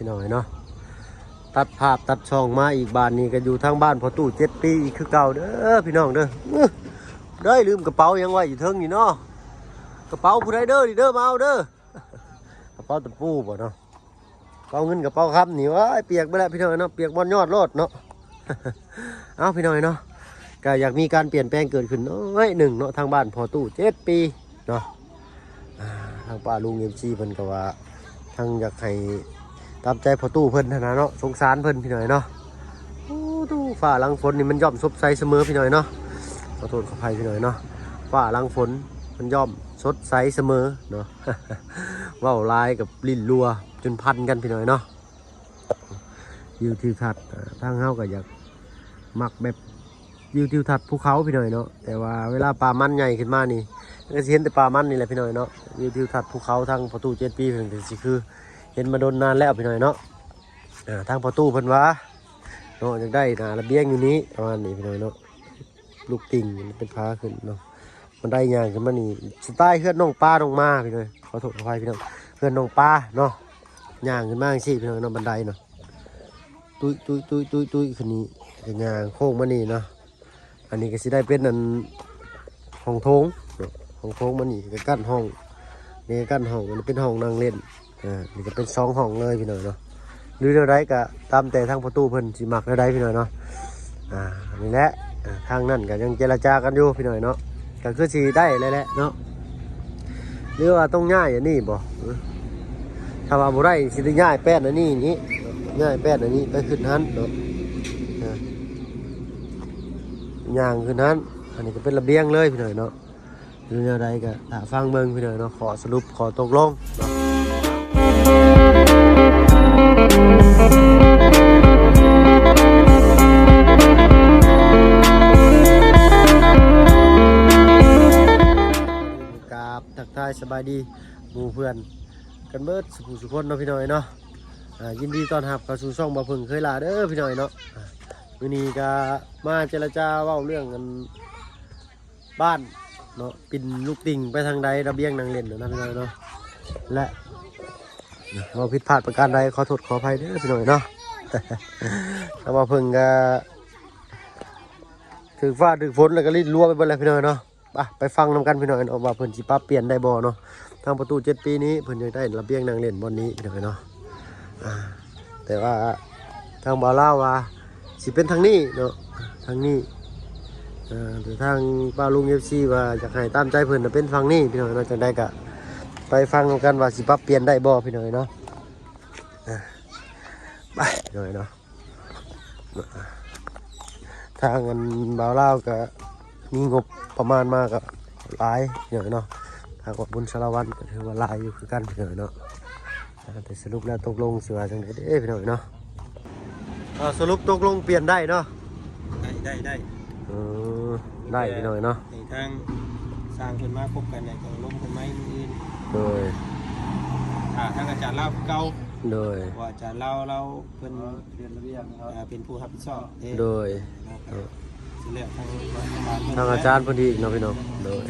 ພີ່ນ້ອງເອີຍເນາະ ຕັດພາບຕັດຊ່ອງມາອີກ ບາດນີ້ກໍຢູ່ທາງບ້ານພໍ່ຕູ້ເຈັດປີອີກຄືເກົ່າເດີພີ່ນ້ອງເດີ. ເອີ ໄດ້ລືມກະເປົາຫຍັງໄວ້ຢູ່ເທິງນີ້ເນາະ ກະເປົາຜູ້ໃດເດີນີ້ເດີ ມາເອົາເດີ. ກະເປົາຕະປູບໍ່ເນາະ ເປົາເງິນກະເປົາຄຳນີ້ ໂອ້ຍ ປຽກເບິດແລ້ວພີ່ນ້ອງເນາະ ປຽກບ່ອນຍອດໂລດເນາະ. ເອົາພີ່ນ້ອງເນາະ ກະຢາກມີການປ່ຽນແປງເກີດຂຶ້ນໜ້ອຍໜຶ່ງເນາະ ທາງບ້ານພໍ່ຕູ້ເຈັດປີເນາະ. ອ່າ ທາງປ້າລຸງເອັຟຊີເພິ່ນກໍວ່າ ທັງຢາກໃຫ້ຕາມໃຈພໍ່ຕູ້ເພິ່ນຫັ້ນນະເນາະ ສົງສານເພິ່ນພີ່ນ້ອງເນາະ. ໂອ້ ຟ້າຫຼັງຝົນນີ້ມັນຍ່ອມສົດໃສສະເໝີພີ່ນ້ອງເນາະ ຂໍໂທດຂໍອະໄພພີ່ນ້ອງເນາະ. ຟ້າຫຼັງຝົນມັນຍ່ອມສົດໃສສະເໝີເນາະ. ເວົ້າຫຼາຍກັບຫຼິ້ນຮົ່ວຈົນພັນກັນພີ່ນ້ອງເນາະ. ວິວທິວທັດ ອ່າ ທາງເຮົາກໍຢາກມັກແບບວິວທິວທັດພູເຂົາພີ່ນ້ອງເນາະ ແຕ່ວ່າເວລາປ່າມັນໃຫຍ່ຂຶ້ນມານີ້ ກໍຊິເຫັນແຕ່ປ່າມັນນີ້ແຫຼະພີ່ນ້ອງເນາະ. ວິວທິວທັດພູເຂົາທາງພໍ່ຕູ້ເຈັດປີເພິ່ນກໍຊິຄືເຫັນມາດົນນານແລ້ວພີ່ນ້ອງເນາະ. ອ່າ ທາງພໍ່ຕູ້ເພິ່ນວ່າເນາະ ຢາກໄດ້ໜ້າລະບຽງຢູ່ນີ້ ປະມານນີ້ພີ່ນ້ອງເນາະ. ລູກຕິ່ງເປັນພາຂຶ້ນເນາະ ບັນໄດຍ່າງຂຶ້ນມານີ້ ສະໄຕເຮືອນນ້ອງປານ້ອງມາພີ່ນ້ອງ ຂໍໂທດຂໍອະໄພພີ່ນ້ອງ ເຮືອນນ້ອງປາເນາະ. ຍ່າງຂຶ້ນມາຈັ່ງຊີ້ພີ່ນ້ອງເນາະ ບັນໄດເນາະ ຕຸ້ຍໆໆໆ ຂຶ້ນນີ້ ກໍຍ່າງໂຄ້ງມານີ້ເນາະ. ອັນນີ້ກໍຊິໄດ້ເປັນອັນຫ້ອງໂຖງເນາະ ຫ້ອງໂຖງມານີ້ກໍກັ້ນຫ້ອງ ນີ້ກໍກັ້ນຫ້ອງ ອັນນີ້ເປັນຫ້ອງນັ່ງຫຼິ້ນ. ອ່າ ນີ້ກໍເປັນສອງຫ້ອງເລີຍພີ່ນ້ອງເນາະ ຫຼືແນວໃດກໍຕາມແຕ່ທາງພໍ່ຕູ້ເພິ່ນຊິມັກແນວໃດພີ່ນ້ອງເນາະ. ອ່າ ນີ້ແຫຼະ ອ່າ ທາງນັ້ນກໍຍັງເຈລະຈາກັນຢູ່ພີ່ນ້ອງເນາະ ກໍຄືຊິໄດ້ແລ້ວແຫຼະເນາະ ຫຼືວ່າຕ້ອງຍ້າຍອັນນີ້ບໍ່? ເອີ ຖ້າວ່າບໍ່ໄດ້ຊິໄດ້ຍ້າຍແປ້ນອັນນີ້ນີ້ ຍ້າຍແປ້ນອັນນີ້ໄປຂຶ້ນຫັ້ນເນາະ ອ່າ ຍ່າງຂຶ້ນຫັ້ນ. ອັນນີ້ກໍເປັນລະບຽງເລີຍພີ່ນ້ອງເນາະ ຫຼືແນວໃດກໍຖ້າຟັງເບິ່ງພີ່ນ້ອງເນາະ ຂໍສະຫຼຸບ ຂໍຕົກລົງເນາະ. ກາບທັກທາຍສະບາຍດີໝູ່ເພື່ອນກັນເບິດສູ່ຜູ້ສູ່ຄົນເນາະ ພີ່ນ້ອງເນາະ. ອ່າ ຍິນດີຕ້ອນຮັບເຂົ້າສູ່ຊ່ອງບ່າວເຜິ້ງເຄີຍຫຼ້າເດີພີ່ນ້ອງເນາະ. ອ່າ ມື້ນີ້ກໍມາເຈລະຈາເວົ້າເລື່ອງອັນ ບ້ານເນາະ ປິ່ນລູກຕິ່ງໄປທາງໃດ ລະບຽງນັ່ງຫຼິ້ນນະພີ່ນ້ອງເນາະ ແລະ ເວົ້າຜິດພາດປະການໃດ ຂໍໂທດຂໍອະໄພເດີພີ່ນ້ອງເນາະ. ທາງບ່າວເຜິ້ງກໍຖືກຟ້າຖືກຝົນ ແລ້ວກໍຫຼິ້ນຮົ່ວໄປເບິດແລ້ວພີ່ນ້ອງເນາະ. ໄປ ໄປຟັງນຳກັນພີ່ນ້ອງເນາະ ວ່າເພິ່ນຊິປັບປ່ຽນໄດ້ບໍ່ເນາະ. ທາງພໍ່ຕູ້ເຈັດປີນີ້ ເພິ່ນຢາກໄດ້ລະບຽງນັ່ງຫຼິ້ນບ່ອນນີ້ພີ່ນ້ອງເນາະ. ອ່າ ແຕ່ວ່າທາງບ່າວລາວວ່າຊິເປັນທາງນີ້ເນາະ ທາງນີ້. ເອີ ແຕ່ທາງປ້າລຸງເອັຟຊີວ່າຢາກໃຫ້ຕາມໃຈເພິ່ນນະເປັນຝັ່ງນີ້ພີ່ນ້ອງເນາະ. ຈັ່ງໃດກະໄປຟັງນຳກັນວ່າຊິປັບປ່ຽນໄດ້ບໍ່ພີ່ນ້ອງເນາະ. ອ່າ ໄປພີ່ນ້ອງເນາະ. ທາງອັນບ່າວລາວກະມີງົບປະມານມາກະຫຼາຍພີ່ນ້ອງເນາະ. ທາງວ່າບຸນສາລະວັນກະຖືວ່າຫຼາຍຢູ່ຄືກັນພີ່ນ້ອງເນາະ. ອ່າ ແຕ່ສະຫຼຸບແລ້ວຕົກລົງຊິວ່າຈັ່ງໃດເດ້ພີ່ນ້ອງເນາະ. ເອີ ສະຫຼຸບຕົກລົງປ່ຽນໄດ້ເນາະ. ໄດ້ ໄດ້ ໄດ້ ເອີ ໄດ້ພີ່ນ້ອງເນາະ. ໃຫ້ທາງຊ່າງເພິ່ນມາພົບກັນແລ້ວກໍລົມກັນໃໝ່ມື້ອື່ນ. ໂດຍ ຖ້າທາງອາຈານລາວຄືເກົ່າ. ໂດຍ ເພາະວ່າອາຈານລາວ ລາວເພິ່ນ ເອີ ເປັນຜູ້ຮັບຜິດຊອບເດ້. ໂດຍ ເນາະ ຊິເລືອກທາງ ທາງອາຈານເພິ່ນອີກເນາະພີ່ນ້ອງ. ໂດຍ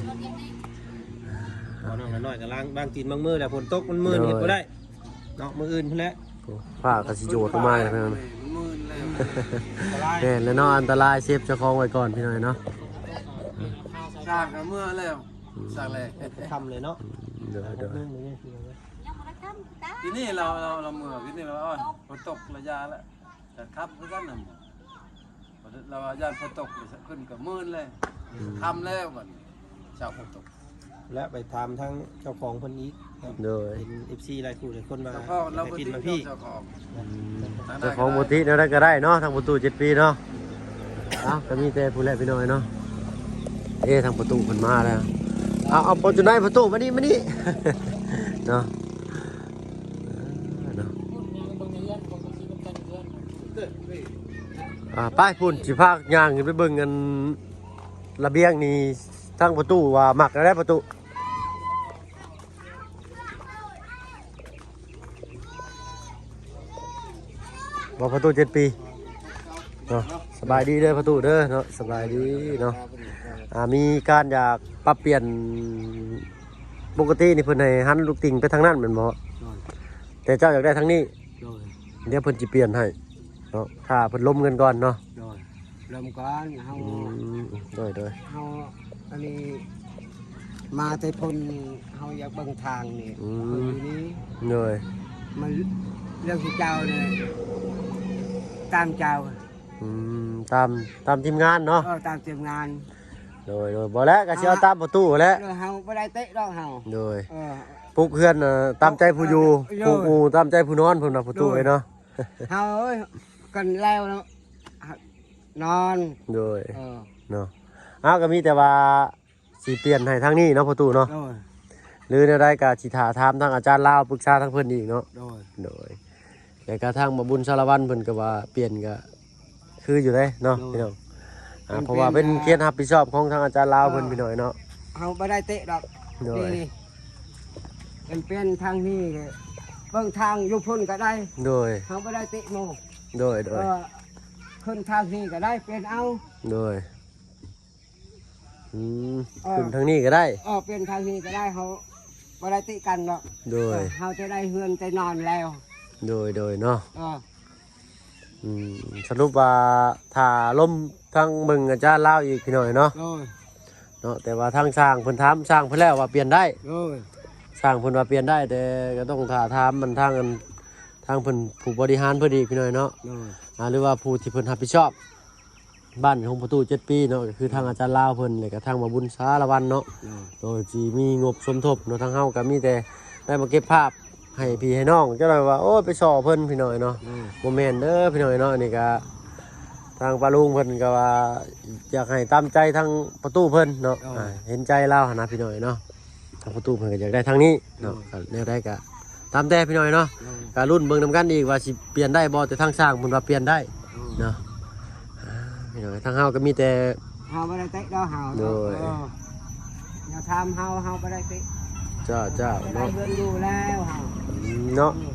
ບ່າວນ້ອຍກໍລ້າງ ລ້າງຕີນບາງມື້ແຫຼະ ຝົນຕົກມັນມື່ນ ໂດຍ ເຮັດບໍ່ໄດ້ເນາະ. ມື້ອື່ນພຸ້ນແຫຼະ ໂອ້ ຟ້າກໍຊິໂຍດລົງມາແລ້ວພີ່ນ້ອງ. ມັນມື່ນແລ້ວ ອັນຕະລາຍ. ແມ່ນແລ້ວເນາະ ອັນຕະລາຍ ເຊບເຈົ້າຂອງໄວ້ກ່ອນພີ່ນ້ອງເນາະ. ຊ່າງກໍເມືອແລ້ວ ອືມ ຊ່າງແລ້ວ ຄ່ຳເລີຍເນາະ. ອືມ ໂດຍ ໂດຍ ຍັງບໍ່ໄດ້ຄ່ຳ ກິນນີ້ລາວ ລາວ ລາວເມືອ ກິນນີ້ລາວ ໂອ້ຍ ຝົນຕົກລະຢ່າແລ້ວ ກໍຄ່ຳຄືກັນນະ. ລາວວ່າຢ້ານຝົນຕົກ ເພິ່ນກໍມື່ນເລີຍ. ອືມ ຄ່ຳແລ້ວບັດນີ້ ເຊົ້າຝົນຕົກ. ແລະ ໄປຖາມທາງເຈົ້າຂອງເພິ່ນອີກ. ໂດຍ ເຫັນເອັຟຊີຫຼາຍຜູ້ຫຼາຍຄົນວ່າ ເຈົ້າຂອງລາວ ໃຫ້ປິ່ນມາພີ້ ເຈົ້າຂອງ ອືມ ທາງໃດ ເຈົ້າຂອງບໍ່ຕິແນວໃດກໍໄດ້ເນາະ ທາງປະຕູເຈັດປີເນາະ. ເອົ້າ ກໍມີແຕ່ຜູ້ແຫຼະພີ່ນ້ອງເນາະ. ເອີ ທາງປະຕູເພິ່ນມາແລ້ວ. ເອົາ ເອົາ ປະຕູໄດ້ ປະຕູ ມານີ້ ມານີ້ ເນາະ. ເອີ ເນາະ ອ່າ ໄປພຸ້ນ ຊິພາຍ່າງຂຶ້ນໄປເບິ່ງອັນລະບຽງນີ້ ທາງປະຕູວ່າມັກແນວໃດ ປະຕູ. ບໍ່ ປະຕູເຈັດປີເນາະ. ສະບາຍດີເດີ ປະຕູເດີເນາະ ສະບາຍດີເນາະ. ອ່າ ມີການຢາກປັບປ່ຽນ ປົກກະຕິນີ້ເພິ່ນໃຫ້ຫັນລູກຕິ່ງໄປທາງນັ້ນແມ່ນບໍ່? ໂດຍ ແຕ່ເຈົ້າຢາກໄດ້ທາງນີ້? ໂດຍ ດຽວເພິ່ນຊິປ່ຽນໃຫ້ເນາະ ຖ້າເພິ່ນລົມກັນກ່ອນເນາະ. ໂດຍ ລົມກ່ອນ ເຮົາ ອືມ ໂດຍໆ ເຮົາອັນນີ້ມາແຕ່ພຸ້ນ ເຮົາຢາກເບິ່ງທາງນີ້ ອືມ ເພິ່ນຢູ່ນີ້ ໂດຍ ມາເລື່ອງທີ່ເຈົ້ານີ້ ຕາມເຈົ້າ ອືມ ຕາມ ຕາມທີມງານເນາະ. ເອີ ຕາມທີມງານ. ໂດຍໆ ບໍ່ແລ້ວກໍຊິເອົາຕາມປະຕູແຫຼະ. ເອີ ເຮົາບໍ່ໄດ້ເຕະດອກເຮົາ. ໂດຍ ເອີ ປຸກເຮືອນ ເອີ ຕາມໃຈຜູ້ຢູ່ ເອີ ປຸກໝູ່ຕາມໃຈຜູ້ນອນ ເພິ່ນວ່າປະຕູເອີຍເນາະ. ເຮົາເອີຍ ກັນແລ້ວເນາະ ນອນ. ໂດຍ ເອີ ເນາະ ເອົາ ກໍມີແຕ່ວ່າຊິປ່ຽນໃຫ້ທາງນີ້ເນາະ ປະຕູເນາະ. ໂດຍ ຫຼືແນວໃດກໍຊິຖ້າຖາມທາງອາຈານລາວ ປຶກສາທາງເພິ່ນອີກເນາະ. ໂດຍ ໂດຍ ແລ້ວກໍທາງໝໍບຸນສາລະວັນເພິ່ນກໍວ່າປ່ຽນກໍຄືຢູ່ເດ້ເນາະ. ໂດຍ ພີ່ນ້ອງ ອ່າ ເພາະວ່າເປັນເຂດຮັບຜິດຊອບຂອງທາງອາຈານລາວເພິ່ນ ເອີ ພີ່ນ້ອງເນາະ. ເຮົາບໍ່ໄດ້ເຕະດອກ. ໂດຍ ນີ້ ເປັນ ເປັນທາງນີ້ ເບິ່ງທາງຢູ່ພຸ້ນກໍໄດ້. ໂດຍ ເຮົາບໍ່ໄດ້ເຕະໝູ່. ໂດຍໆ ເອີ ຂຶ້ນທາງນີ້ກໍໄດ້ ປ່ຽນເອົາ. ໂດຍ ອືມ ເອີ ຂຶ້ນທາງນີ້ກໍໄດ້. ເອີ ປ່ຽນທາງນີ້ກໍໄດ້ ເຮົາບໍ່ໄດ້ຕິກັນດອກ. ໂດຍ ເອີ ເຮົາຈະໄດ້ເຮືອນໄດ້ນອນແລ້ວ. ໂດຍໆ ເນາະ ເອີ ອືມ ສະຫຼຸບວ່າຖ້າລົມທາງເບິ່ງອາຈານລາວອີກ ພີ່ນ້ອງເນາະ. ໂດຍ ເນາະ ແຕ່ວ່າທາງຊ່າງເພິ່ນຖາມຊ່າງເພິ່ນແລ້ວວ່າປ່ຽນໄດ້. ໂດຍ ຊ່າງເພິ່ນວ່າປ່ຽນໄດ້ ແຕ່ກໍຕ້ອງຖ້າຖາມມັນທາງອັນ ທາງເພິ່ນຜູ້ບໍລິຫານເພິ່ນອີກ ພີ່ນ້ອງເນາະ. ໂດຍ ອ່າ ຫຼືວ່າຜູ້ທີ່ເພິ່ນຮັບຜິດຊອບ ບ້ານຂອງປະຕູເຈັດປີເນາະ ກໍຄືທາງອາຈານລາວເພິ່ນ ແລ້ວກໍທາງໝໍບຸນສາລະວັນເນາະ. ໂດຍ ໂດຍ ທີ່ມີງົບສົມທົບເນາະ ທາງເຮົາກໍມີແຕ່ໄດ້ມາເກັບພາບໃຫ້ພີ່ໃຫ້ນ້ອງ ເຈົ້າໜ້ອຍວ່າ ໂອ້ຍ ໄປສໍ້ເພິ່ນ ພີ່ນ້ອງເນາະ. ໂດຍ ບໍ່ແມ່ນເດີ ພີ່ນ້ອງເນາະ. ອັນນີ້ກໍທາງປ້າລຸງເພິ່ນກໍວ່າຢາກໃຫ້ຕາມໃຈທາງປະຕູເພິ່ນເນາະ. ໂດຍ ອ່າ ເຫັນໃຈລາວຫັ້ນນະ ພີ່ນ້ອງເນາະ. ທາງປະຕູເພິ່ນກໍຢາກໄດ້ທາງນີ້ເນາະ. ໂດຍ ກໍແນວໃດກໍຕາມແຕ່ ພີ່ນ້ອງເນາະ. ໂດຍ ກໍລຸ້ນເບິ່ງນຳກັນອີກວ່າຊິປ່ຽນໄດ້ບໍ່ ແຕ່ທາງຊ່າງເພິ່ນວ່າປ່ຽນໄດ້. ໂດຍ ເນາະ ອ່າ ພີ່ນ້ອງ ທາງເຮົາກໍມີແຕ່ ເຮົາບໍ່ໄດ້ເຕະດອກເຮົາ. ໂດຍ ເອີ ຢ່າຖາມເຮົາ ເຮົາບໍ່ໄດ້ເຕະ. ເຈົ້າ ເຈົ້າ ໄດ້ ເນາະ ເຮືອນຢູ່ແລ້ວເຮົາ ອືມ ເນາະ. ອືມ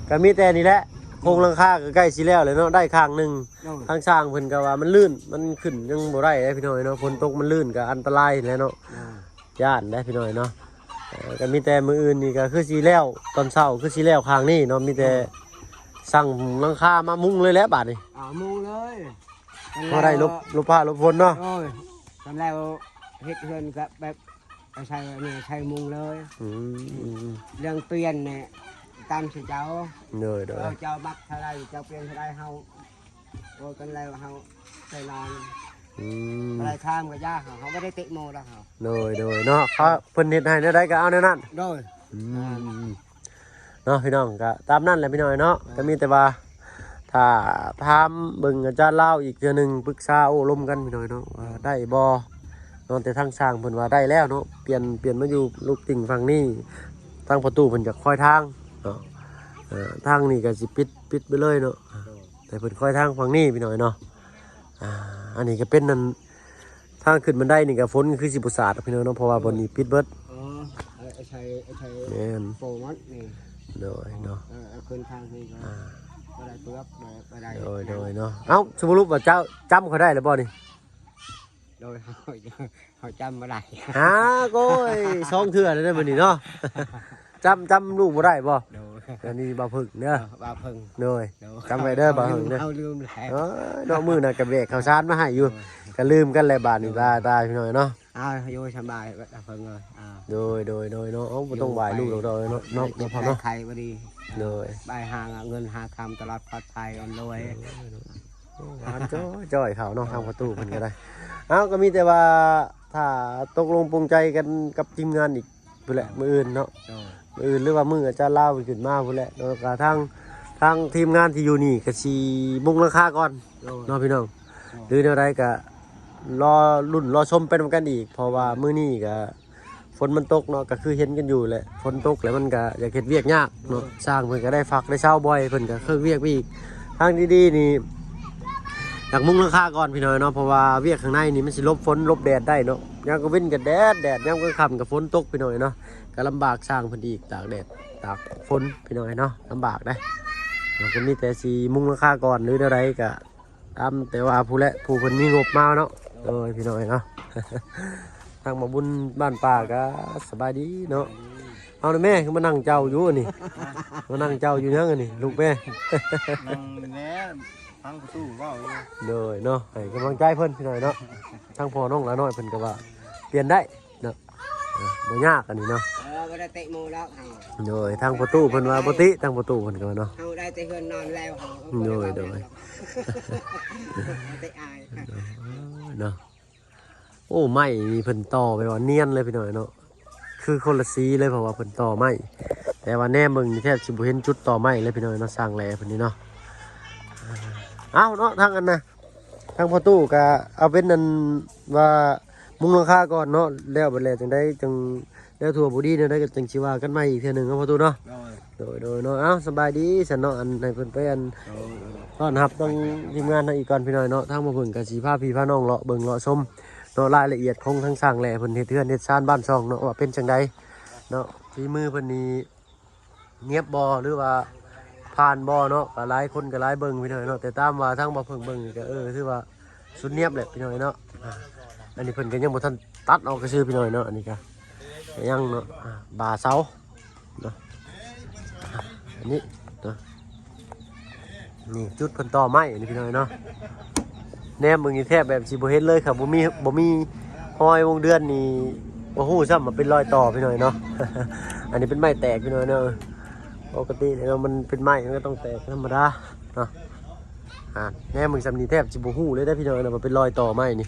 ກໍມີແຕ່ນີ້ແຫຼະ ໂຄງຫຼັງຄາກໍໃກ້ຊິແລ້ວແລ້ວເນາະ ໄດ້ຂ້າງໜຶ່ງ. ໂດຍ ທາງຊ່າງເພິ່ນກໍວ່າມັນລື່ນ ມັນຂຶ້ນຍັງບໍ່ໄດ້ເດ້ ພີ່ນ້ອງເນາະ. ຝົນຕົກມັນລື່ນກໍອັນຕະລາຍແຫຼະເນາະ. ໂດຍ ຢ້ານເດ້ ພີ່ນ້ອງເນາະ. ເອີ ກໍມີແຕ່ມື້ອື່ນນີ້ກໍຄືຊິແລ້ວ ຕອນເຊົ້າຄືຊິແລ້ວຂ້າງນີ້ເນາະ. ມີແຕ່ ໂດຍ ສັ່ງຫຼັງຄາມາມຸງເລີຍແຫຼະບາດນີ້. ເອົາມຸງເລີຍ ພໍໄດ້ຫຼົບ ຫຼົບຟ້າຫຼົບຝົນເນາະ. ໂດຍ ຄັນແລ້ວເຮັດເຮືອນກໍແບບໃສ່ນີ້ ໃສ່ມຸງເລີຍ. ອືມ ເລື່ອງປ່ຽນນີ້ຕາມໃຈເຈົ້າ. ໂດຍໆ ເອີ ເຈົ້າມັກເທົ່າໃດ ເຈົ້າປ່ຽນເທົ່າໃດ ເຮົາ ໂອ້ ກັນແລ້ວເຮົາໃສ່ນອນ. ອືມ ບໍ່ໄດ້ຖາມກໍຢ່າ ເຮົາ ເຮົາບໍ່ໄດ້ເຕະໝູ່ດອກເຮົາ. ໂດຍໆ ເນາະ ເຂົາ ເພິ່ນເຮັດໃຫ້ແນວໃດກໍເອົາແນວນັ້ນ. ໂດຍ ອືມ ເນາະ ພີ່ນ້ອງ ກໍຕາມນັ້ນແຫຼະ ພີ່ນ້ອງເນາະ. ໂດຍ ກໍມີແຕ່ວ່າຖ້າຖາມເບິ່ງອາຈານລາວອີກເທື່ອໜຶ່ງ ປຶກສາໂອ້ລົມກັນ ພີ່ນ້ອງເນາະ ວ່າໄດ້ບໍ່ເນາະ. ແຕ່ທາງຊ່າງເພິ່ນວ່າໄດ້ແລ້ວເນາະ ປ່ຽນ ປ່ຽນມາຢູ່ລູກຕິ່ງຝັ່ງນີ້ ທາງປະຕູເພິ່ນຈະຄອຍທາງເນາະ. ເອີ ທາງນີ້ກໍຊິປິດ ປິດໄປເລີຍເນາະ. ໂດຍ ແຕ່ເພິ່ນຄອຍທາງຝັ່ງນີ້ ພີ່ນ້ອງເນາະ. ອ່າ ອັນນີ້ກໍເປັນນັ້ນ ທາງຂຶ້ນບັນໄດນີ້ກໍຝົນຄືຊິບໍ່ສາດ ພີ່ນ້ອງເນາະ ເພາະວ່າບ່ອນນີ້ປິດເບິດ. ອໍ ເອີ ໃຊ້ ໃຊ້ ແມ່ນ ໂປມັດນີ້. ໂດຍເນາະ ເອີ ເອົາຂຶ້ນທາງນີ້ກໍ ອ່າ ບໍ່ໄດ້ເປືອກ ບໍ່ໄດ້ ໂດຍ ໂດຍເນາະ. ເອົ້າ ສະຫຼຸບວ່າເຈົ້າຈຳຂ້ອຍໄດ້ແລ້ວບໍ່ນີ້? ໂດຍ ເຮົາ ເຮົາຈຳບໍ່ໄດ້. ຫາ ໂອ້ຍ ສອງເທື່ອແລ້ວເດ້ມື້ນີ້ເນາະ. ຈຳ ຈຳລູກບໍ່ໄດ້ບໍ່? ໂດຍ ອັນນີ້ບ່າວເຜິ້ງເດີ ເອີ ບ່າວເຜິ້ງ. ໂດຍ ໂດຍ ຈຳໄວ້ເດີ ເຮົາລືມ ບ່າວເຜິ້ງເດີ ເຮົາລືມແລ້ວ. ເອີຍ ເນາະ ມື້ນັ້ນກໍແບກເຂົ້າສານມາໃຫ້ຢູ່. ໂດຍ ກໍລືມກັນແຫຼະບາດນີ້. ໂດຍ ຕາຍ ຕາຍ ພີ່ນ້ອງເນາະ. ອ້າວ ຢູ່ສະບາຍ ບ່າວເຜິ້ງເອີຍ. ອ້າວ ໂດຍ ໂດຍ ໂດຍເນາະ. ເອົ້າ ບໍ່ຕ້ອງຫວາຍລູກດອກເນາະ ເນາະ ເນາະ ເນາະ ໄປຂາຍບໍ່ດີ. ໂດຍ ໄປຫາເງິນຫາຄຳຕະຫຼອດປອດໄພ ອຳນວຍ. ໂດຍ ໂດຍ ໂອ້ ຫວານຈ້ອຍໆ ເຂົາເນາະ ທາງປະຕູເພິ່ນກໍໄດ້. ເອົ້າ ກໍມີແຕ່ວ່າຖ້າຕົກລົງປົງໃຈກັນກັບທີມງານອີກ ພຸ້ນແຫຼະ ມື້ອື່ນເນາະ. ໂດຍ ມື້ອື່ນ ຫຼືວ່າມື້ອາຈານລາວເພິ່ນຂຶ້ນມາພຸ້ນແຫຼະເນາະ. ກໍທາງ ທາງທີມງານທີ່ຢູ່ນີ້ກໍຊິມຸງຫຼັງຄາກ່ອນ. ໂດຍ ເນາະ ພີ່ນ້ອງ. ໂດຍ ຫຼືແນວໃດກໍລໍລຸ້ນລໍຊົມໄປນຳກັນອີກ ເພາະວ່າມື້ນີ້ກໍຝົນມັນຕົກເນາະ ກໍຄືເຫັນກັນຢູ່ແຫຼະ ຝົນຕົກແລ້ວມັນກໍຢາກເຮັດວຽກຍາກເນາະ. ໂດຍ ຊ່າງເພິ່ນກໍໄດ້ພັກໄດ້ເຊົາບ່ອຍ ເພິ່ນກໍເຄີກວຽກໄປອີກ. ທາງທີ່ດີນີ້ ຢາກມຸງຫຼັງຄາກ່ອນ ພີ່ນ້ອງເນາະ ເພາະວ່າວຽກຂ້າງໃນນີ້ມັນຊິຫຼົບຝົນຫຼົບແດດໄດ້ເນາະ. ຍາມກາງເວັນກໍແດດແດດ ຍາມກາງຄ່ຳກໍຝົນຕົກ ພີ່ນ້ອງເນາະ. ກໍລຳບາກຊ່າງເພິ່ນອີກ ຕາກແດດຕາກຝົນ ພີ່ນ້ອງເນາະ ລຳບາກເດ້. ເຮົາກໍມີແຕ່ຊິມຸງຫຼັງຄາກ່ອນ ຫຼືແນວໃດກໍຕາມແຕ່ວ່າຜູ້ແຫຼະ ຜູ້ເພິ່ນມີງົບມາເນາະ. ໂດຍ ພີ່ນ້ອງເນາະ ທາງໝໍບຸນບ້ານປ່າກໍສະບາຍດີເນາະ. ເອົາແມ່ ຄືມານັ່ງເຈົ້າຢູ່ອັນນີ້ ມານັ່ງເຈົ້າຢູ່ຫຍັງອັນນີ້ ລູກແມ່ ນັ່ງແດ່ ຟັງປະຕູເວົ້າຢູ່ ໂດຍເນາະ ໃຫ້ກຳລັງໃຈເພິ່ນພີ່ນ້ອງເນາະ ທາງພໍ່ນ້ອງຫຼານ້ອຍເພິ່ນກໍວ່າປ່ຽນໄດ້ເນາະ ເອີ ບໍ່ຍາກອັນນີ້ເນາະ ເອີ ບໍ່ໄດ້ຕິໝູ່ດອກເຮົາ ໂດຍ ທາງປະຕູເພິ່ນວ່າບໍ່ຕິ ທາງປະຕູເພິ່ນກໍວ່າເນາະ ເຮົາໄດ້ແຕ່ເຮືອນນອນແລ້ວເຮົາ ໂດຍ ໂດຍ ເຮົາໄດ້ອາຍ ເນາະ ໂອ້ ໄມ້ນີ້ເພິ່ນຕໍ່ແບບວ່ານຽນເລີຍພີ່ນ້ອງເນາະ ຄືຄົນລະສີເລີຍ ເພາະວ່າເພິ່ນຕໍ່ໄມ້ ແຕ່ວ່າແນມເບິ່ງນີ້ແທບຊິບໍ່ເຫັນຈຸດຕໍ່ໄມ້ເລີຍພີ່ນ້ອງເນາະ ຊ່າງແຫຼເພິ່ນນີ້ເນາະ ເອົາເນາະ ທາງອັນນະ ທາງພໍ່ຕູ້ກໍເອົາເປັນອັນວ່າມຸງຫຼັງຄາກ່ອນເນາະ ແລ້ວບັດແລ້ວຈັ່ງໃດຈັ່ງ ແລ້ວຖ້າບໍ່ດີແນວໃດກໍຈັ່ງຊິວ່າກັນໃໝ່ອີກເທື່ອໜຶ່ງເນາະພໍ່ຕູ້ເນາະ ໂດຍ ໂດຍ ໂດຍເນາະ ເອົ້າ ສະບາຍດີຊັ້ນເນາະ ອັນໃຫ້ເພິ່ນໄປອັນ ໂດຍ ຕ້ອນຮັບທາງທີມງານເຮົາອີກກ່ອນພີ່ນ້ອງເນາະ ທາງບໍ່ເພິ່ງກໍຊິພາພີ່ພານ້ອງເລາະເບິ່ງເລາະຊົມເນາະ ລາຍລະອຽດຂອງທາງຊ່າງແຫຼເພິ່ນເຮັດເຮືອນເຮັດຊານບ້ານຊ່ອງເນາະ ວ່າເປັນຈັ່ງໃດເນາະ ຝີມືເພິ່ນນີ້ ນຽບບໍ່ ຫຼືວ່າຜ່ານບໍ່ເນາະ ກໍຫຼາຍຄົນກໍຫຼາຍເບິ່ງພີ່ນ້ອງເນາະ ແຕ່ຕາມວ່າທາງບໍ່ເພິ່ງເບິ່ງນີ້ກໍ ເອີ ຖືວ່າສຸດນຽບແຫຼະພີ່ນ້ອງເນາະ ອ່າ ອັນນີ້ເພິ່ນກໍຍັງບໍ່ທັນຕັດອອກຊື່ໆ ພີ່ນ້ອງເນາະ ອັນນີ້ກໍ ກໍຍັງເນາະ ອ່າ ບ່າເສົາເນາະ ອ່າ ອັນນີ້ເນາະ ນີ້ຈຸດເພິ່ນຕໍ່ໄມ້ ອັນນີ້ພີ່ນ້ອງເນາະ ແນມເບິ່ງນີ້ແທບແບບຊິບໍ່ເຫັນເລີຍ ຄັນບໍ່ມີ ບໍ່ມີຮອຍວົງເດືອນນີ້ ບໍ່ຮູ້ຊ້ຳວ່າເປັນລອຍຕໍ່ພີ່ນ້ອງເນາະ ອັນນີ້ເປັນໄມ້ແຕກພີ່ນ້ອງເນາະ ປົກກະຕິແລ້ວມັນເປັນໄມ້ມັນກໍຕ້ອງແຕກເປັນທຳມະດາເນາະ ອ່າ ແນມເບິ່ງຊ້ຳນີ້ແທບຊິບໍ່ຮູ້ເລີຍເດ້ພີ່ນ້ອງເນາະ ວ່າເປັນລອຍຕໍ່ໄມ້ນີ້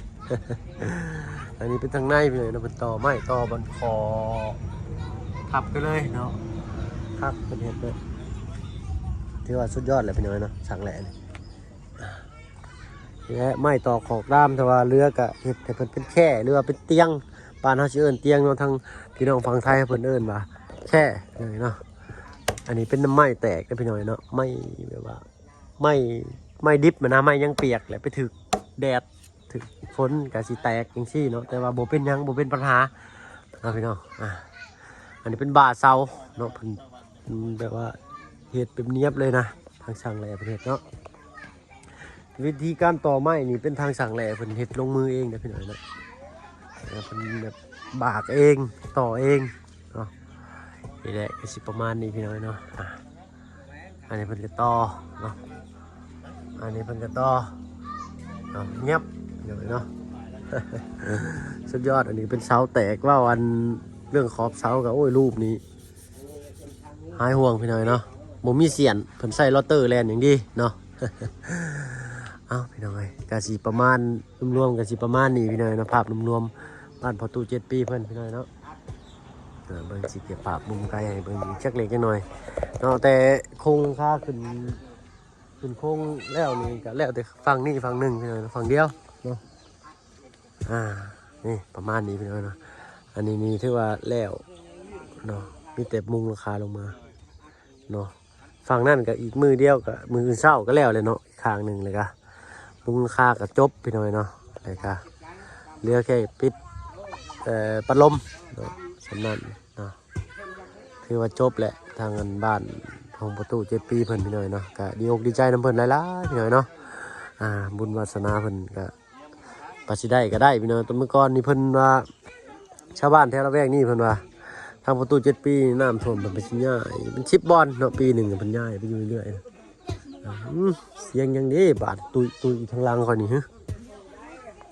ອັນນີ້ເປັນທາງໃນພີ່ນ້ອງເນາະ ເພິ່ນຕໍ່ໄມ້ຕໍ່ບ່ອນຂໍທັບໄປເລີຍເນາະ ຄັກເພິ່ນເຮັດເລີຍ ຖືວ່າສຸດຍອດແຫຼະພີ່ນ້ອງເນາະ ຊ່າງແຫຼນີ້ ແລະໄມ້ຕອກຂອກດາມ ຖ້າວ່າເຫຼືອກະເຮັດໃຫ້ເພິ່ນເປັນແຄ່ ຫຼືວ່າເປັນຕຽງ ບ້ານເຮົາຊິເອີ້ນຕຽງເນາະ ທາງພີ່ນ້ອງຝັ່ງໄທເພິ່ນເອີ້ນວ່າແຄ່ເນາະ ອັນນີ້ເປັນນຳໄມ້ແຕກເດ້ພີ່ນ້ອງເນາະ ໄມ້ແບບວ່າ ໄມ້ ໄມ້ດິບຫັ້ນນະ ໄມ້ຍັງປຽກ ແລ້ວໄປຖືກແດດ ຖືກຝົນກະຊິແຕກຈັ່ງຊີ້ເນາະ ແຕ່ວ່າບໍ່ເປັນຫຍັງ ບໍ່ເປັນບັນຫາເນາະພີ່ນ້ອງ ອ່າ ອັນນີ້ເປັນບ່າເສົາເນາະ ເພິ່ນ ເພິ່ນແບບວ່າເຮັດເປັນນຽບເລີຍນະ ທາງຊ່າງແຫຼເພິ່ນເຮັດເນາະ ວິທີການຕໍ່ໄມ້ນີ້ເປັນທາງຊ່າງແຫຼເພິ່ນເຮັດລົງມືເອງເດ້ພີ່ນ້ອງເນາະ ເອີ ເພິ່ນແບບບາກເອງ ຕໍ່ເອງເນາະ ນີ້ແຫຼະກໍຊິປະມານນີ້ພີ່ນ້ອງເນາະ ອ່າ ອັນນີ້ເພິ່ນກໍຕໍ່ເນາະ ອັນນີ້ເພິ່ນກໍຕໍ່ເນາະ ງຽບເນາະ ສຸດຍອດ ອັນນີ້ເປັນເສົາແຕກ ເວົ້າອັນເລື່ອງຂອບເສົາກໍ ໂອ້ຍ ຮູບນີ້ ຫາຍຫ່ວງພີ່ນ້ອງເນາະ ບໍ່ມີສ່ຽນ ເພິ່ນໃຊ້ໂຣເຕີແລ່ນຢ່າງດີເນາະ ເອົ້າ ພີ່ນ້ອງເອີຍ ກະຊິປະມານ ລວມໆ ກະຊິປະມານນີ້ພີ່ນ້ອງເນາະ ພາບລວມໆ ບ້ານພໍ່ຕູ້ເຈັດປີເພິ່ນພີ່ນ້ອງເນາະ ເອີ ເບິ່ງຊິເກັບພາບມຸມໄກໃຫ້ເບິ່ງອີກຈັກເລັກຈັກໜ້ອຍເນາະ ແຕ່ໂຄງຄາຂຶ້ນ ຂຶ້ນໂຄງແລ້ວນີ້ກະແລ້ວແຕ່ຝັ່ງນີ້ຝັ່ງໜຶ່ງພີ່ນ້ອງເນາະ ຝັ່ງດຽວເນາະ ອ່າ ນີ້ປະມານນີ້ພີ່ນ້ອງເນາະ ອັນນີ້ນີ້ຖືວ່າແລ້ວເນາະ ມີແຕ່ມຸງຫຼັງຄາລົງມາເນາະ ຝັ່ງນັ້ນກໍອີກມື້ດຽວ ກໍມື້ອື່ນເຊົ້າກໍແລ້ວແຫຼະເນາະ ອີກຂ້າງໜຶ່ງ ແລ້ວກໍມຸງຫຼັງຄາກໍຈົບພີ່ນ້ອງເນາະ ແລ້ວກໍເຫຼືອແຄ່ປິດ ເອີ ພັດລົມເນາະ ສ່ຳນັ້ນເນາະ ຖືວ່າຈົບແຫຼະ ທາງອັນບ້ານຂອງພໍ່ຕູ້ເຈັດປີເພິ່ນພີ່ນ້ອງເນາະ ກໍດີອົກດີໃຈນຳເພິ່ນຫຼາຍໆ ພີ່ນ້ອງເນາະ ອ່າ ບຸນວາສະໜາເພິ່ນກໍ ວ່າຊິໄດ້ກໍໄດ້ພີ່ນ້ອງ ແຕ່ມື້ກ່ອນນີ້ເພິ່ນວ່າ ຊາວບ້ານແຖວລະແວກນີ້ເພິ່ນວ່າ ທາງພໍ່ຕູ້ເຈັດປີນ້ຳຖ້ວມ ເພິ່ນໄປຊິຍ້າຍເປັນສິບບ່ອນເນາະ ປີໜຶ່ງເພິ່ນຍ້າຍໄປຢູ່ເລື້ອຍໆ ອືມ ສຽງຫຍັງເດ້ບາດຕຸ້ຍໆ ທາງຫຼັງຂ້ອຍນີ້ ຮະ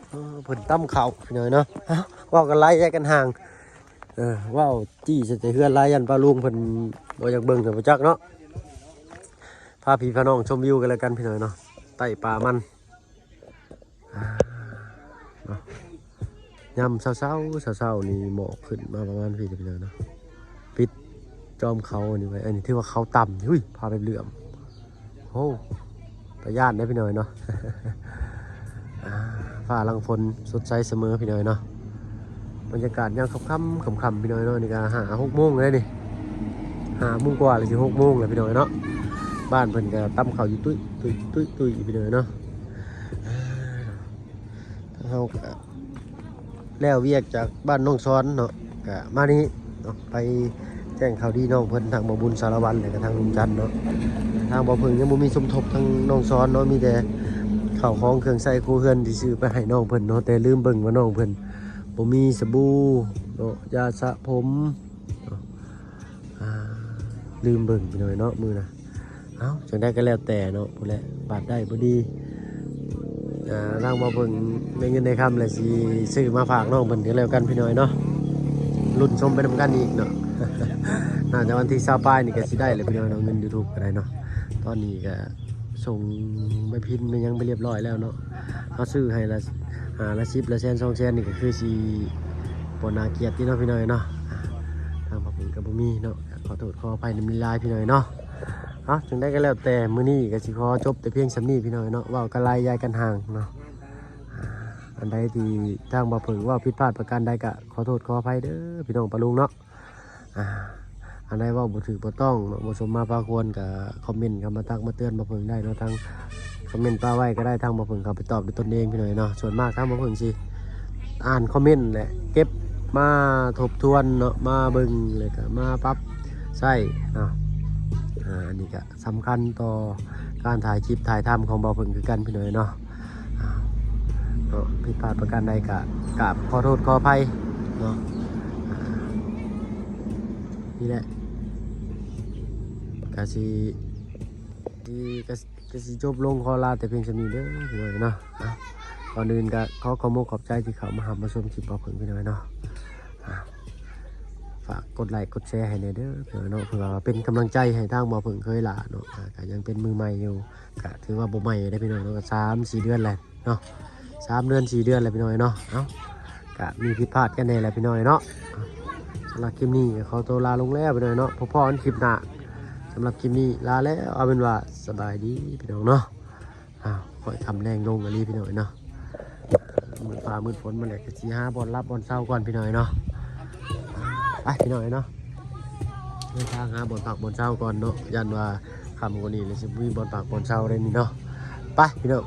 ເອີ ເພິ່ນຕຳເຂົ້າພີ່ນ້ອງເນາະ ເອົ້າ ເວົ້າກັນຫຼາຍແຍກກັນຫ່າງ ເອີ ເວົ້າຈີ້ໃສ່ແຕ່ເຮືອນຫຼາຍ ຢ້ານປ້າລຸງເພິ່ນບໍ່ຢາກເບິ່ງກໍບໍ່ຈັກເນາະ ພາພີ່ພານ້ອງຊົມວິວກັນແລ້ວກັນພີ່ນ້ອງເນາະ ໃຕ້ປ່າມັນ ອ່າ ເນາະ ຍາມເຊົ້າໆ ເຊົ້າໆ ນີ້ໝອກຂຶ້ນມາປະມານພີ້ເດີພີ່ນ້ອງເນາະ ປິດຈອມເຂົານີ້ໄວ້ ອັນນີ້ຖືວ່າເຂົາຕ່ຳ ຫຸ້ຍ ຟ້າແບບເຫຼື້ອມ ໂອ້ ຕາຢ້ານເດ້ພີ່ນ້ອງເນາະ ອ່າ ຟ້າຫຼັງຝົນສົດໃສສະເໝີພີ່ນ້ອງເນາະ ບັນຍາກາດຍາມຄ່ຳໆ ຄ່ຳໆ ພີ່ນ້ອງເນາະ ນີ້ກໍຫ້າຫົກໂມງແລ້ວນີ້ ຫ້າໂມງກວ່າ ຫຼືຊິຫົກໂມງແລ້ວພີ່ນ້ອງເນາະ ບ້ານເພິ່ນກໍຕຳເຂົ້າຢູ່ຕຸ້ຍໆ ຕຸ້ຍໆ ພີ່ນ້ອງເນາະ ເຮົາກໍແລ້ວວຽກຈາກບ້ານໜອງສອນເນາະ ກໍມານີ້ເນາະ ໄປແຈ້ງຂ່າວດີນ້ອງເພິ່ນ ທາງບ່າວບຸນສາລະວັນ ແລ້ວກໍທາງລຸງຈັນເນາະ ທາງບ່າວເພິ່ງຍັງບໍ່ມີສົມທົບທາງໜອງສອນເນາະ ມີແຕ່ເຂົ້າຂອງເຄື່ອງໃຊ້ຄົວເຮືອນທີ່ຊື້ໄປໃຫ້ນ້ອງເພິ່ນເນາະ ແຕ່ລືມເບິ່ງວ່ານ້ອງເພິ່ນບໍ່ມີສະບູເນາະ ຢາສະຜົມເນາະ ລືມເບິ່ງພີ່ນ້ອງເນາະ ມື້ນະ. ເອົ້າ ຈັ່ງໃດກໍແລ້ວແຕ່ເນາະ ຜູ້ແຫຼະ ບາດໄດ້ບໍ່ດີ ອ່າ ທາງບໍ່ເບິ່ງໄດ້ເງິນໄດ້ຄຳ ແລ້ວຊິຊື້ມາຝາກນ້ອງເພິ່ນກໍແລ້ວກັນພີ່ນ້ອງເນາະ. ລຸ້ນຊົມໄປນຳກັນອີກເນາະ. ໜ້າຈະວັນທີຊາວປາຍນີ້ກໍຊິໄດ້ແລ້ວພີ່ນ້ອງເນາະ ເງິນ YouTube ກໍໄດ້ເນາະ. ຕອນນີ້ກໍສົ່ງໃບພິມໄປຫຍັງໄປຮຽບຮ້ອຍແລ້ວເນາະ. ເຮົາຊື້ໃຫ້ລະ ອ່າ ລະສິບ ລະແສນ ສອງແສນ ນີ້ກໍຄືຊິບໍ່ໜ້າກຽດຕິເນາະພີ່ນ້ອງເນາະ. ອ່າ ທາງບໍ່ເບິ່ງກໍບໍ່ມີເນາະ ກໍຂໍໂທດຂໍອະໄພນຳຫຼາຍໆ ພີ່ນ້ອງເນາະ. ເອົ້າ ຈັ່ງໃດກໍແລ້ວແຕ່ ມື້ນີ້ກໍຊິຂໍຈົບແຕ່ພຽງສ່ຳນີ້ພີ່ນ້ອງເນາະ. ເວົ້າກັນຫຼາຍຢາຍກັນຫ່າງເນາະ. ອ່າ ອັນໃດທີ່ທາງບໍ່ເບິ່ງເວົ້າຜິດພາດປະການໃດ ກໍຂໍໂທດຂໍອະໄພເດີພີ່ນ້ອງປ້າລຸງເນາະ. ອ່າ ອັນໃດເວົ້າບໍ່ຖືກບໍ່ຕ້ອງເນາະ ບໍ່ສົມມາພາຄວນ ກໍຄອມເມັນເຂົ້າມາຕັກມາເຕືອນບໍ່ເພິ່ງໄດ້ເນາະ. ທາງຄອມເມັນປະໄວ້ກໍໄດ້ ທາງບໍ່ເພິ່ງເຂົ້າໄປຕອບດ້ວຍຕົນເອງພີ່ນ້ອງເນາະ. ສ່ວນມາກທາງບໍ່ເພິ່ງຊິອ່ານຄອມເມັນແຫຼະ ເກັບມາທົບທວນເນາະ ມາເບິ່ງ ແລ້ວກໍມາປັບໃຊ້ເນາະ. ອ່າ ອັນນີ້ກໍສຳຄັນຕໍ່ການຖ່າຍຄລິບຖ່າຍທຳຂອງບໍ່ເພິ່ງຄືກັນພີ່ນ້ອງເນາະ. ອ່າ ເນາະ ຜິດພາດປະການໃດກະກາບຂໍໂທດຂໍອະໄພເນາະ. ອ່າ ນີ້ແຫຼະ ກະຊິ ກະ ກະຊິຈົບລົງ ຂໍລາແຕ່ພຽງສ່ຳນີ້ເດີພີ່ນ້ອງເນາະ. ອ່າ ກ່ອນອື່ນກະຂໍຂອບອົກຂອບໃຈທີ່ເຂົ້າມາຮັບມາຊົມຄລິບບໍ່ເພິ່ງພີ່ນ້ອງເນາະ. ອ່າ ຝາກກົດໄລກົດແຊໃຫ້ແດ່ເດີພີ່ນ້ອງເນາະ ເພື່ອເປັນກຳລັງໃຈໃຫ້ທາງບໍ່ເພິ່ງເຄີຍຫຼ້າເນາະ. ອ່າ ກະຍັງເປັນມືໃໝ່ຢູ່ ກະຖືວ່າບໍ່ໃໝ່ເດ້ພີ່ນ້ອງເນາະ ກະສາມສີ່ເດືອນແລ້ວເນາະ ສາມເດືອນສີ່ເດືອນແລ້ວພີ່ນ້ອງເນາະ. ເອົ້າ ກະມີຜິດພາດກັນແດ່ແຫຼະພີ່ນ້ອງເນາະ. ສຳລັບຄລິບນີ້ກໍຂໍຕົວລາລົງແລ້ວພີ່ນ້ອງເນາະ ພໍ້ກັນຄລິບໜ້າ. ສຳລັບຄລິບນີ້ລາແລ້ວ ເອົາເປັນວ່າສະບາຍດີພີ່ນ້ອງເນາະ. ອ້າວ ຄ່ອຍຄ່ຳແລງລົງອີ່ຫຼີພີ່ນ້ອງເນາະ. ມືດຟ້າມືດຝົນມາແລ້ວ ກໍຊິຫາບ່ອນຫຼັບບ່ອນເຊົາກ່ອນພີ່ນ້ອງເນາະ. ໄປພີ່ນ້ອງເນາະ ເດີນທາງຫາບ່ອນພັກບ່ອນເຊົາກ່ອນເນາະ. ຢ້ານວ່າຄ່ຳກວ່ານີ້ແລ້ວຊິບໍ່ມີບ່ອນພັກບ່ອນເຊົາໄດ້ນີ້ເນາະ. ໄປພີ່ນ້ອງ.